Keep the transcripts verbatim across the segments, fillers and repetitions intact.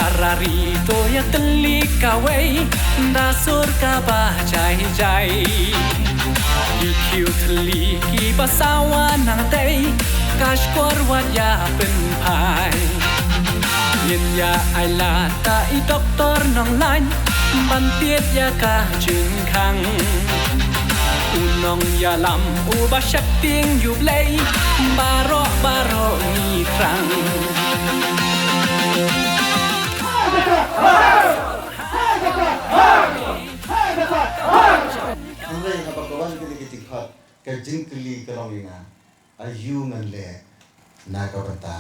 Rari to ïa tylli kawei, da sur kaba jai jai. Ki khiew tylli kiba sawa nangtei, ka shkor wat ïa pynphai. Ngin ïa ai lad da i doktor nonglait, ban tied ïa ka jingkhang. U nongïalam uba sheptieng ïa U Blei, baroh baroh ngi thrang. Hynrei haba ka wan kane ka jingkhot, ka jingkylli ka long ïa nga, aïu ngan leh na ka bynta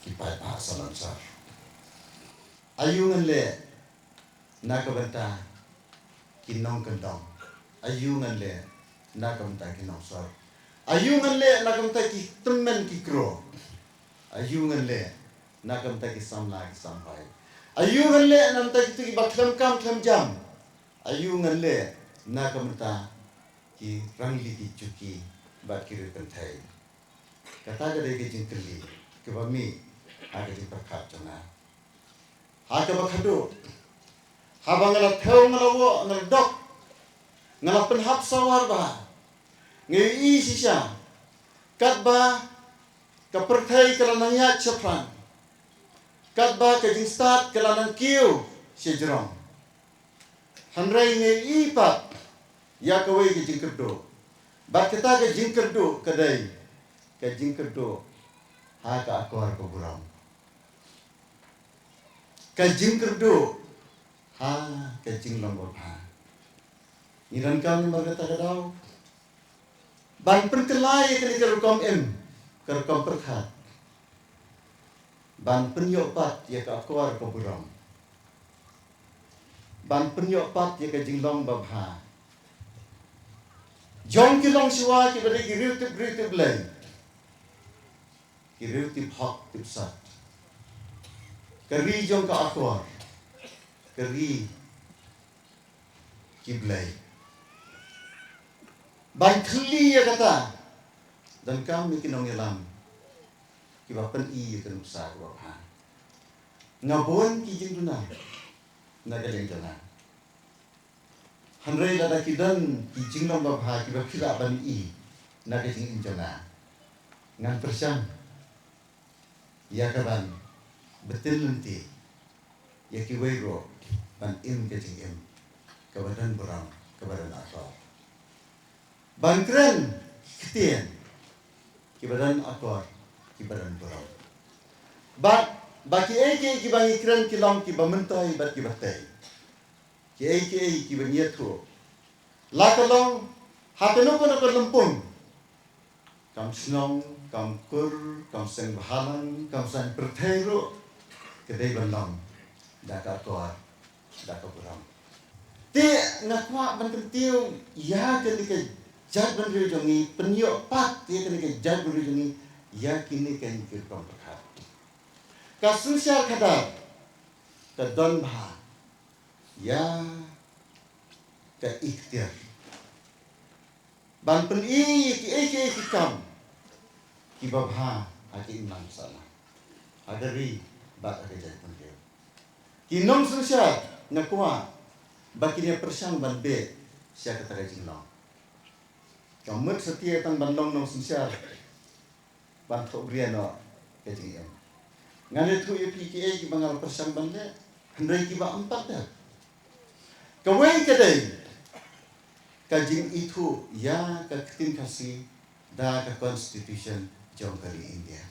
ki paidbah Salonsor? Aïu ngan leh na ka bynta ki nongkyndong? Aïu ngan leh na ka bynta ki nongsor? Aïu ngan leh na ka bynta ki tymmen ki kro? Aïu ngan leh na ka bynta ki samla ki samphai? Aïu ngan leh na ka bynta kito kiba khlem kam khlem jam? Aïu ngan leh na ka bynta ki rangli ki juki bad ki riewkynthei? Kata ka dei ka jingkylli kaba mih ha ka jingpyrkhat jong nga. Ha kaba khadduh, haba nga la thew, nga la wah, nga la dok, nga la pynhap sawar bha, nga ïohi shisha katba ka pyrthei ka la nang ïaid shaphrang, katba ka jingstad ka la nang kiew shajrong. Hynrei nga ïohi pat ïa kawei ka jingkyrduh. Bad kata ka jingkyrduh ka dei ka jingkyrduh ha ka akor ka burom, ka jingkyrduh ha ka jinglong babha. Ngi donkam namar kata ka daw ban pynkylla ïa kane ka rukom im, ka rukom pyrkhat, ban pynïoh pat ïa ka akor ka burom, ban pynïoh pat ïa ka jinglong babha jong ki longshuwa kiba dei ki riewtip riewtip Blei, ki riewtip hok tip sat, ka ri jong ka akor, ka ri ki Blei. Ban kylli ïa kata, donkam ïa ki nongïalam kiba pyni ïa ka nuksa kaba bha. Nga bun ki jingduna na ka liang jong nga. Hynrei lada ki don ki jinglong babha kiba phi lah ban ïohi na ka jingim jong nga, ngan pyrshang ïa ka ban btin lynti ïa kiwei ruh ban im ka jingim kaba don burom, kaba don akor. Ban kren ktien kiba don akor, kiba don burom. Bad ba kiei kiei kiba ngi kren ki long kiba myntoi bad kiba tei. Kiei kiei kiba ngi ïathuh, la ka long ha kano kano ka lympung, kam shnong, kam kur, kam seng bhalang, kam saiñ pyrthei ruh, ka dei ban long da ka akor, da ka burom. Te nga kwah ban kyntiew ïa kane ka jaitbynriew jong ngi, pynïoh pat ïa kane ka jaitbynriew jong ngi ïa kine ki rukom pyrkhat. Ka synshar khadar ka don bha ïa ka ikhtiar ban pyni ïa kiei kiei ki kam kiba bha ha ka imlang sahlang, ha ka ri bad ha ka jaitbynriew. Ki nongsynshar nga kwah ba kin ïa pyrshang ban beh sha kata ka jinglong. Kam mut satia tang ban long nongsynshar ban thohbria noh ka jingim. Ngan ïathuh ïa phi kiei kiba nga la pyrshang ban leh, hynrei kiba ym pat dei. Kawei ka dei ka jingithuh ïa ka ktien Khasi da ka constitution jong ka ri India.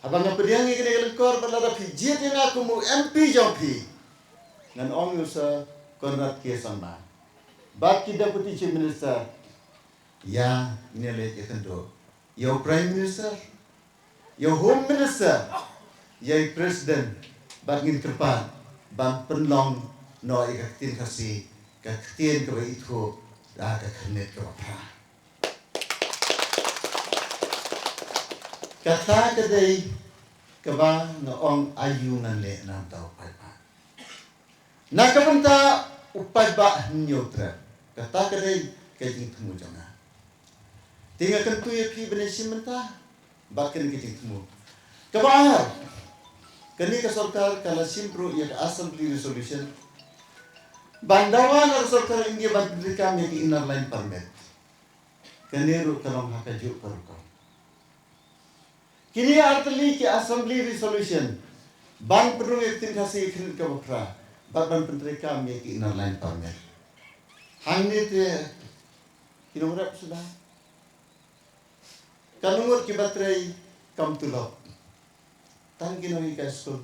Haba nga pdiang ïa kane ka lyngkor, bad lada phi jied ïa nga kum u M P jong phi, ngan ong ïa u Sir Conrad K Sangma bad ki Deputy Chief Minister, ïa ngin ïa leit ïakynduh ïa u Prime Minister, ïa u Home Minister, ïa i President, bad ngin kyrpad ban pynlong noh ïa ka ktien Khasi, ka ktien kaba ithuh da ka khyrnit kaba bha. Kata ka dei kaba nga ong aïu ngan leh na ka bynta u paidbah. Na ka bynta u paidbah Hynñiewtrep. Kata ka dei ka jingthmu jong nga. Te nga kyntu ïa phi ban ïashim bynta, Bad kane ka jingthmu. Kaba ar, kane ka sorkar ka la shim ruh ïa ka Assembly Resolution ban dawa na ka sorkar India ban pyntreikam ïa ki Inner Line Permit. Kane ruh ka long ha ka juh ka rukom. Kine ar tylli ki Assembly Resolution ban pynrung ïa ka ktien Khasi ïa ka khyndiat kaba phra bad ban pyntreikam ïa ki Inner Line Permit. Hangne te ki nongrep suda. Ka nongrep kiba trei kam tulop. Tang ki nonghikai skul.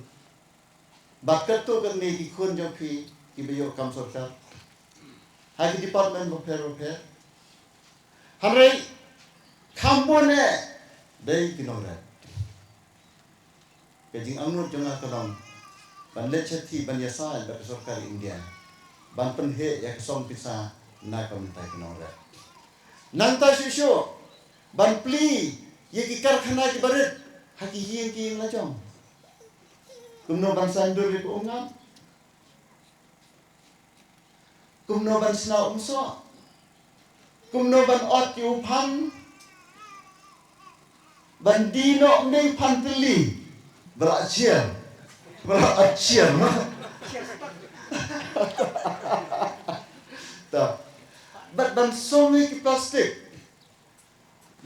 Bad katto katne ki khun jong phi kiba ïoh kam sorkar ha ki department bapher bapher. Hynrei kham bun eh dei ki nongrep. Ka jingangnud jong nga ka long ban leit shathie ban ïasaid bad ka sorkar India ban pynheh ïa ka song pisa na ka bynta ki nongrep. Nangta shuh shuh ban plie ïa ki karkhana kiba rit ha ki ïing ki ïing la jong. Kumno ban saiñdur ïa ka umngap? Kumno ban shna umsoh? Kumno ban ot ïa u phan? Ban die noh ym dei u phan tylli ba la chiar, ba la chiar ma. Ta. Bad ban song ïa ki plastik,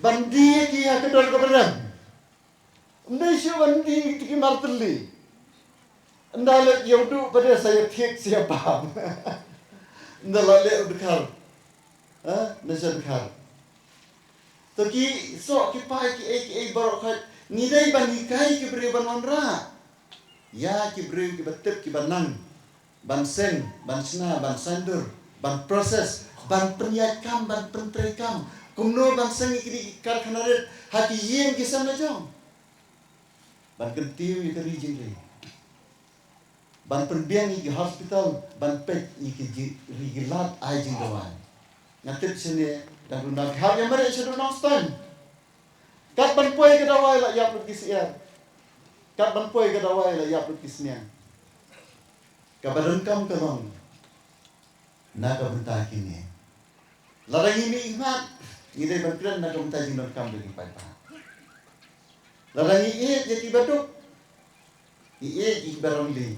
ban die ïa ki ha ka dor kaba rem. Ym dei shuh ban die ïa ki mar tylli. Ynda leit ïa u duh pat de sa ïa thied sa ïa pam. Ynda la leh u dkhar, ha, ynda sha dkhar. To ki soh ki pai kiei kiei baroh khoit ngi dei ban hikai ki briew ban wanrah ïa ki briew kiba tip kiba nang ban seng, ban shna, ban saiñdur, ban process, ban pynïaid kam, ban pyntreikam. Kumno ban seng ïa kine ki karkhana rit ha ki ïing ki sem la jong. Ban kyntiew ïa ka ri jingri. Ban pynbiang ïa ki hospital, ban peit ïa ki ji-, ri ki lad ai jingdawai. Nga tip shane dang duna ki hap ïa mareh shaduh Nongstoiñ. Kat ban poi ka dawai la ïap lut ki syiar. Kat ban poi ka dawai la ïap lut ki sniang. Kaba donkam ka long na ka bynta kine. Lada ngi mih khmat, ngi dei ban kren na ka bynta jingdonkam jong ki paidbah. Lada ngi ïeit ïa kiba duk, ngi ïeit ïa kiba rangli,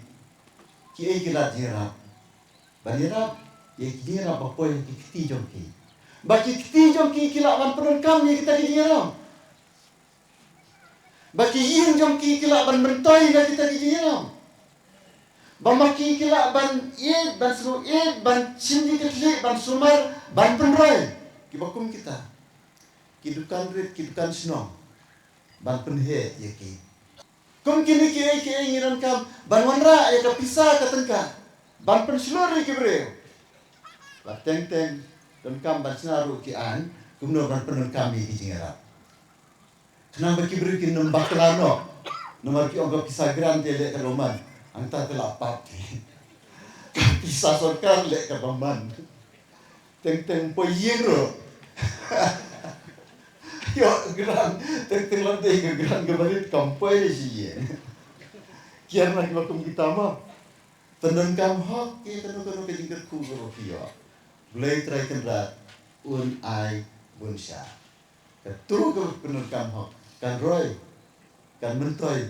kiei ki lad jingïarap? Ban ïarap ïa ki jingïarap ba poi ha ki kti jong ki, ba ki kti jong ki ki lah ban pyndonkam ïa kita ki jingïarap. Ba ki ïing jong ki ki lah ban myntoi na kita ki jingïarap. Ba ma ki ki lah ban ïeit, ban sngewbha ïeit, ban shim ki kyrteng, ban sumar, ban pynroi. Kiba kum kita, ki dukan rit, ki dukan shnong, ban pynheh ïa ki. Kum kine kiei kiei ngi donkam ban wanrah ïa ka pisa ka tyngka ban pynshlur ïa ki briew. Ba teng teng donkam ban shna ruh ki aiñ kumno ban pyndonkam ïa ki jingïarap. Khnang ba ki briew kin ym bakla noh. Namar ki ong ka pisa grant te leh ka bymman, hangta te la pap. Ka pisa sorkar leh ka bymman. Teng teng poi ïing ruh. Ïoh grant, teng teng lada dei ka grant kaba rit kam poi sha ïing. Kiar na kiba kum kita mo. Pyndonkam hok ïa kano kano ka jingkyrkhu kaba phi ïoh. Blei Trai Kynrad un ai bun sha. Kato ka pyndonkam hok kan roi, kan myntoi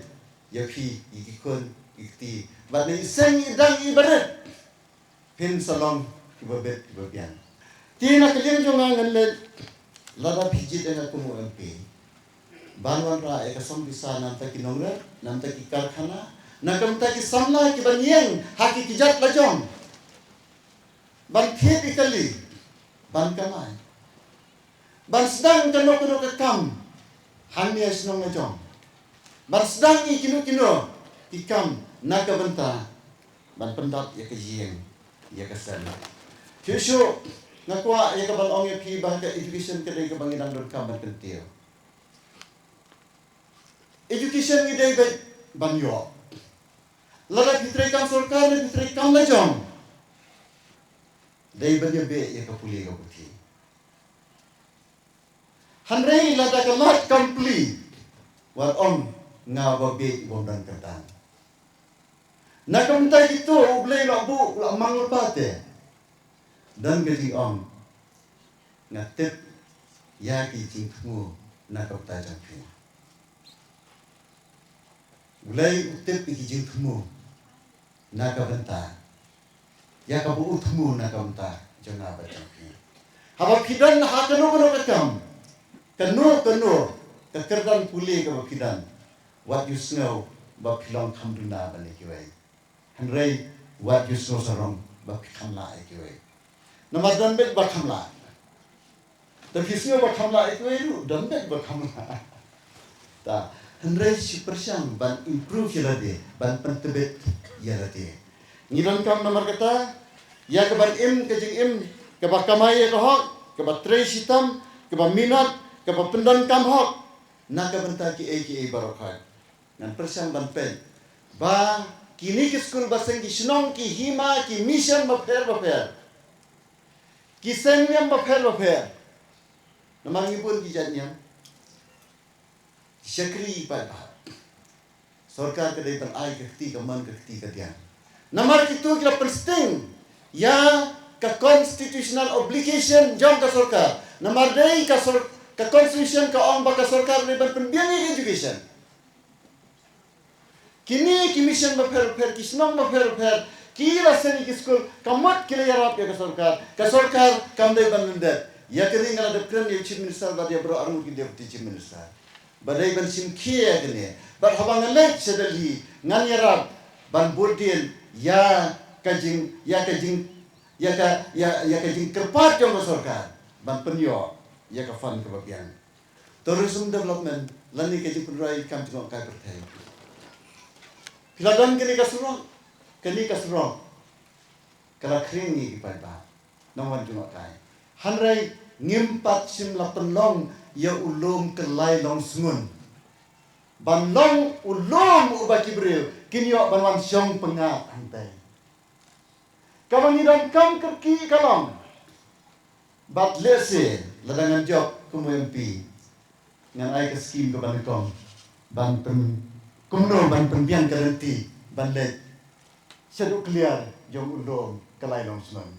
ïa phi, ïa ki khun, ïa ki kti. Bad na i seng i dang i barit phin sa long kiba bit kiba biang. Te na ka liang jong nga ngan leit, lada phi jied ïa nga kum u M P ban wanrah ïa ka song pisa na bynta ki nongrep, na bynta ki karkhana, na ka bynta ki samla kiban ïeng ha ki kjat la jong. Ban thied ïa kali, ban kamai. Ban sdang kano kano ka kam hangne ha shnong la jong. Ban sdang ïa kino kino ki kam na ka bynta ban pyndap ïa ka ïing, ïa ka sem. Shuh shuh nga kwah ïa ka ban ong ïa phi ba ka education ka dei kaba ngi dang donkam ban kyntiew. Education ngi dei beit ban ïoh. Lada phi treikam sorkar ne phi treikam la jong, dei ban ïa beh ïa ka pule ka puthi. Hynrei lada ka lad kam plie, wat ong nga ba beh bym don kyrdan. Na ka bynta kito U Blei u la buh, u la mang lypa te. Don ka jingong, nga tip ïa ki jingthmu na ka bynta jong phi. Blei u tip ïa ki jingthmu na ka bynta, ïa kaba u thmu na ka bynta jong nga bad jong phi. Haba phi don ha kano kano ka kam, kano kano ka kyrdan pule kaba phi don, wat ïohsngew ba phi long kham duna ban ïa kiwei. Hynrei wat ïohsngew sarong ba phi kham lah ïa kiwei. Namar don beit ba kham lah. Te phi sngew ba kham lah ïa kiwei ruh, don beit ba kham lah. Ta, hynrei shu pyrshang ban improve ïa lade, ban pyntbit ïa lade. Ngi donkam namar kata ïa ka ban im ka jingim kaba kamai ïa ka hok, kaba trei shitom, kaba minot, kaba pyndonkam hok na ka bynta kiei kiei baroh khoit. Ngan pyrshang ban peit ba kine ki skul ba seng, ki shnong, ki hima, ki mission bapher bapher, ki seng niam bapher bapher. Namar ngi bun ki jait niam. Ki shakri pat ba sorkar ka dei ban ai ka kti kamon, ka kti kadiang. Namar kito ki la pynsting ïa ka constitutional obligation jong ka sorkar. Namar dei ka sor-, ka constitution ka ong ba ka sorkar ka dei ban pynbiang ïa ka education. Kine ki mission bapher bapher, ki shnong bapher bapher, ki la seng ïa ki skul, ka mut ki la ïarap ïa ka sorkar. Ka sorkar kam dei ban lyndet. Ïa kane nga la dep kren ïa u Chief Minister bad ïa baroh arngut ki Deputy Chief Minister ba dei ban shim khia ïa kane. Bad haba nga leit sha Delhi ngan ïarap ban bud dien ïa ka jing, ïa ka jing, ïa ka, ïa, ïa ka jingkyrpad jong ka sorkar ban pynïoh ïa ka fund kaba biang. Tourism development lane ka jingpynroi kam jngohkai pyrthei. Phi la don kane ka surok, kane ka surok ka la khring ïa ki paidbah nongwan jngohkai. Hynrei ngim pat shym la pynlong ïa u lum Kyllai Longsngun ban long u lum uba ki briew kin ïoh ban wan shong pyngngad hangtei. Kaba ngi donkam kyrkieh ka long, bad lehse lada ngan jop kum u M P, ngan ai ka skim kaba nyngkong ban pyn, kumno ban pynbiang ka lynti ban leit shaduh kliar jong u lum Kyllai Longsngun.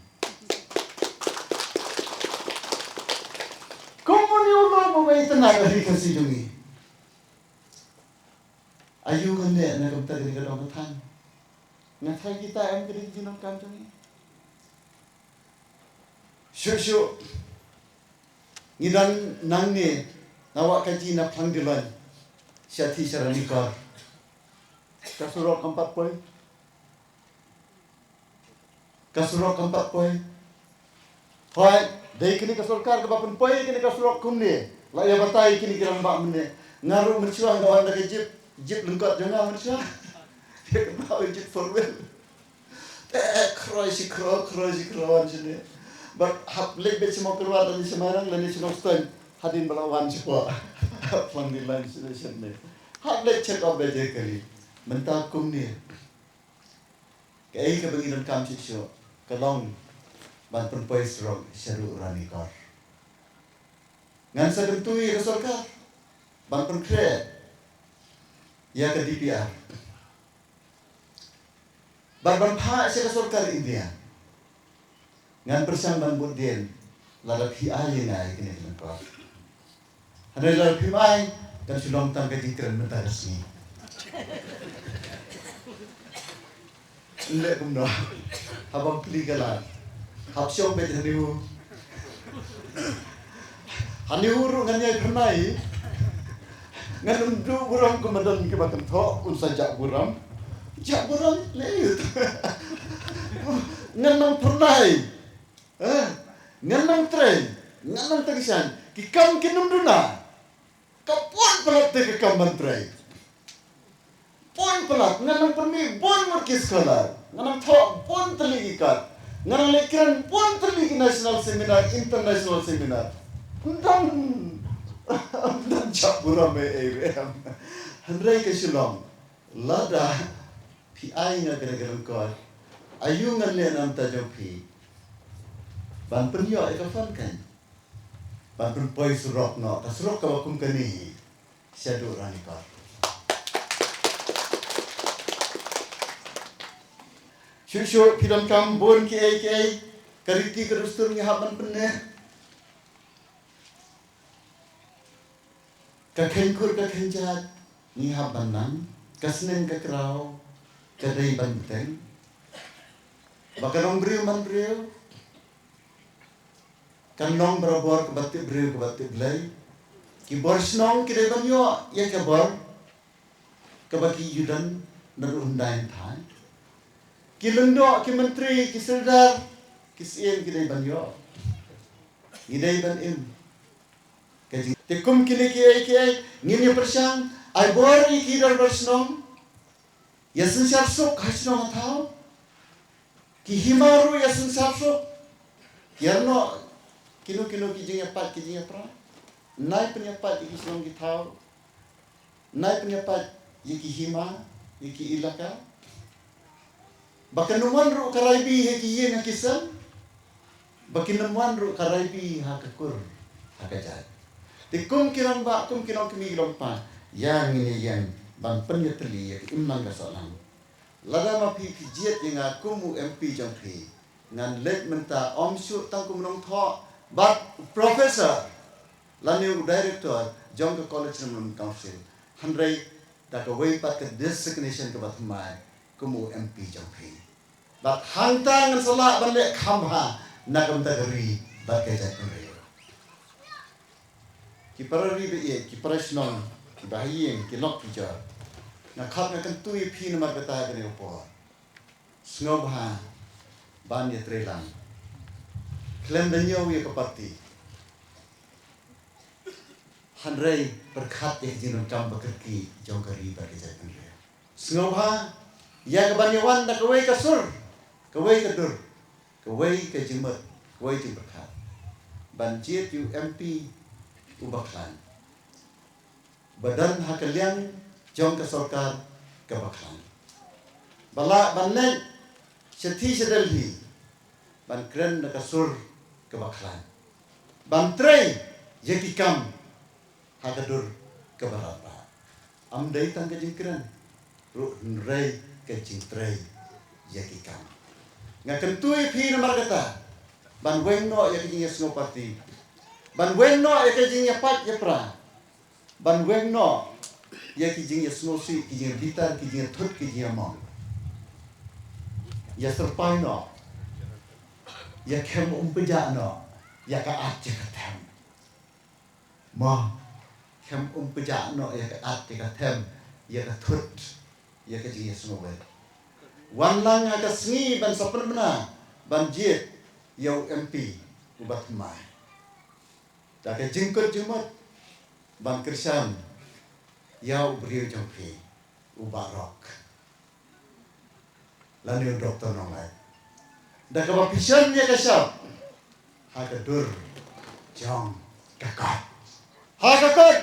Kum une u lum uba itynnad ha ri Khasi jong ngi. Aïu ngan leh na ka bynta kane ka dong ka thaiñ? Nga thrai kita em, kane ka jingdonkam jong ngi. Shuh shuh ngi don nangne na Wahkaji, na Phlang Diloin, sha thied sha Ranikor. Ka surok kam pat poi. Ka surok kam pat poi. Hooid, dei kane ka sorkar kaba pynpoi kane ka surok kumne. La ïa batai kine ki rangbah mynne. Nga ruh mynshuwa nga wan da ka jeep, jeep lyngkot jong nga mynshuwa. Ïa kynmaw, jeep four wheel. Te khroi shi khroi, khroi shi khroi wan shane. Bad hap leit beit sha Mawkyrwat lane sha Mairang lane sha Nongstoiñ hadien ba la wan shapoh Phlang Diloin shane shane. Hap leit check up beit ïa kali. Mynta kumne. Kaei kaba ngi donkam shuh shuh ka long ban pynpoi surok shaduh Ranikor. Ngan sa kyntu ïa ka sorkar ban pynkhreh ïa ka D P R bad ban phah sha ka sorkar India. Ngan pyrshang ban bud dien lada phi ai ïa nga ïa kine ki lyngkot. Hynrei lada phim ai, kan shu long tang ka jingkren mynta ka sngi. Leh kumno? Haba plie ka lad, hap shong beit ha NEHU. Ha NEHU ruh ngan ïai phyrnai. Ngan ym duh burom kum ma don kiba kynthoh, un sa jah burom. Jah burom leh ïa u. Ngan nang phyrnai. Eh, ngan nang trei, ngan nang tang shane. Ki kam kin ym duna. Ka bun palat te ka kam ban trei. Bun palat, ngan nang pynmih bun ngut ki scholar. Ngan nang thoh bun tylli ki kot. Ngan nang leit kren bun tylli ki national seminar, international seminar. Ym don, ym don jah burom ei ei ruh em. Hynrei ka shu long lada phi ai nga kane ka lyngkot, aïu ngan leh na bynta jong phi ban pynïoh ïa ka fund kan, ban pynpoi surok noh, ka surok kaba kum kane hi shaduh Ranikor. Shuh shuh phi donkam bun kiei kiei, ka riti ka dustur ngi hap ban pynneh. Ka kheiñ kur ka kheiñ jait ngi hap ban nang. Ka sneng ka kraw ka dei ban bteng ba ka nongbriew manbriew, ka nongbarabor kaba tip briew kaba tip Blei. Ki bor shnong ki dei ban ïoh ïa ka bor kaba ki ju don naduh hyndai hynthai. Ki lyngdoh, ki myntri, ki sordar, ki syiem ki dei ban ïoh. Ngi dei ban im. Ka jing, te kum kine kiei kiei ngin ïa pyrshang, ai bor ïa ki dorbar shnong, ïa synshar suk ha shnong ha thaw. Ki hima ruh ïa synshar suk. Ïa noh kino kino ki jingïapait ki jingïapra. Nai pynïapait ïa ki shnong ki thaw. Nai pynïapait ïa ki hima, ïa ki ilaka. Ba kan ym wan ruh ka raibi ha ki ïing ha ki sem. Ba kin ym wan ruh ka raibi ha ka kur ha ka jait. Te kum ki rangbah, kum ki nongkmie ki longpa, ïa ngin ïeng ban pynïatylli ïa ka imlang ka sahlang. Lada ma phi phi jied ïa nga kum u M P jong phi, ngan leit mynta ym shuh tang kum u nongthoh bad u professor lane u director jong ka College Development Council, hynrei da kawei pat ka designation kaba thymmai kum u M P jong phi. Bad hangta ngan sa lah ban leh kham bha na ka bynta ka ri bad ka jaitbynriew. Ki para ri ba ïeit, ki para shnong, ki bahaïing, ki lok ki jor, nga khot nga kyntu ïa phi namar kata ha kane ka por. Sngewbha ban ïatreilang khlem da ñiew ïa ka party, hynrei pyrkhat ïa ka jingdonkam ba kyrkieh jong ka ri bad ka jaitbynriew. Sngewbha ïa ka ban ïawan da kawei ka sur, kawei ka dur, kawei ka jingmut, kawei jingpyrkhat, ban jied ïa u M P uba khlaiñ, ba don ha ka liang jong ka sorkar kaba khlaiñ, ba lah ban leit shathie sha Delhi ban kren da ka sur kaba khlaiñ, ban trei ïa ki kam ha ka dur kaba radbah. Ym dei tang ka jingkren ruh, hynrei ka jingtrei ïa ki kam. Nga kyntu ïa phi namar kata, ban weng noh ïa ka jingïasngew party, ban weng noh ïa ka jingïapait ïapra, ban weng noh ïa ki jingïasngewsih, ki jingïabitar, ki jingïathut, ki jingïamong. Ïa syrpai noh, ïa khem um pjah noh ïa ka at ïa ka them. Mo, khem um pjah noh ïa ka at ïa ka them, ïa ka thut, ïa ka jingïasngewbha. Wan lang ha ka sngi ban sa pynbna ban jied ïa u M P uba thymmai. Da ka jingkut jingmut ban kyrshan ïa u briew jong phi, u Bah Rok, lane u Doktor Nonglait. Da kaba phi shon ïa ka shap ha ka dur jong ka kot. Ha ka kot